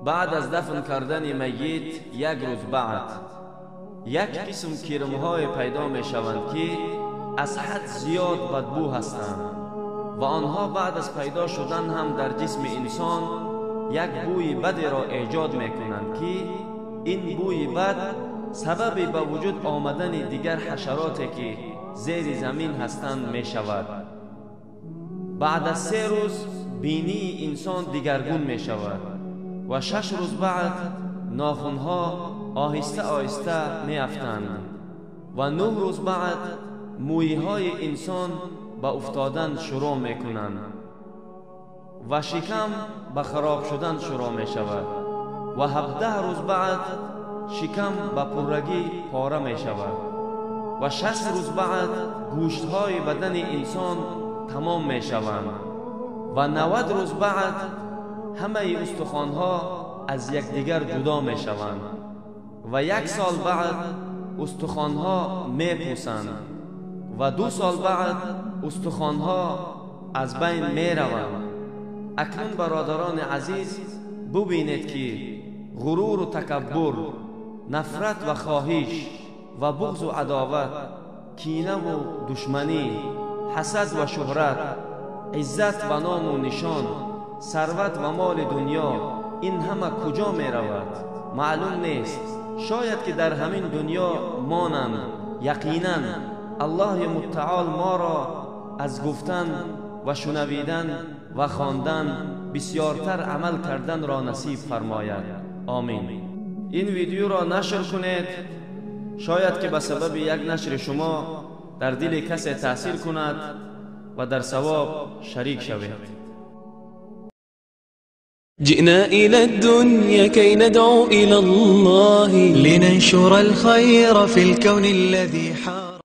Баъд аз дафн кардани майит як рӯз баъд як қисм кирмҳое пайдо мешаванд, ки аз ҳад зиёд бадбӯ ҳастанд ва онҳо баъд аз пайдо шудан ҳам дар ҷисми инсон як бӯи бадеро эҷод мекунанд, ки ин бӯи бад сабаби ба вуҷуд омадани дигар ҳашароте, ки зери замин ҳастанд, мешавад. Баъд аз 3 рӯз бинии инсон дигаргун мешавад ва 6 рӯз баъд нохунҳо оҳиста оҳиста меафтанд ва 9 рӯз баъд мӯйҳои инсон ба уфтодан шурӯъ мекунанд ва шикам ба хароб шудан шурӯъ мешавад ва 17 рӯз баъд шикам ба пуррагӣ пора мешавад ва 60 рӯз баъд гӯштҳои бадани инсон тамом мешаванд ва 90 рӯз баъд ҳамаи устухонҳо аз якдигар ҷудо мешаванд ва 1 сол баъд устухонҳо мепӯсанд ва 2 сол баъд устухонҳо аз байн мераванд. Акнун бародарони азиз, бубинед, ки ғуруру такаббур, нафрат ва хоҳиш ва буғзу адоват, кинаву душманӣ, ҳасад ва шуҳрат, иззат ва ному нишон, сарват ва моли дунё, ин ҳама куҷо меравад? Маълум нест. Шояд ки дар ҳамин дунё монанд. Яқинан Аллоҳи муттаол моро аз гуфтан ва шунавидан ва хондан бисёртар амал карданро насиб фармояд. Омин. Ин видеоро нашр кунед, шояд ки ба сабаби як нашри шумо дар дили касе таъсир кунад ва дар савоб шарик шавед. جئنا إلى الدنيا كي ندعو إلى الله لننشر الخير في الكون الذي حار.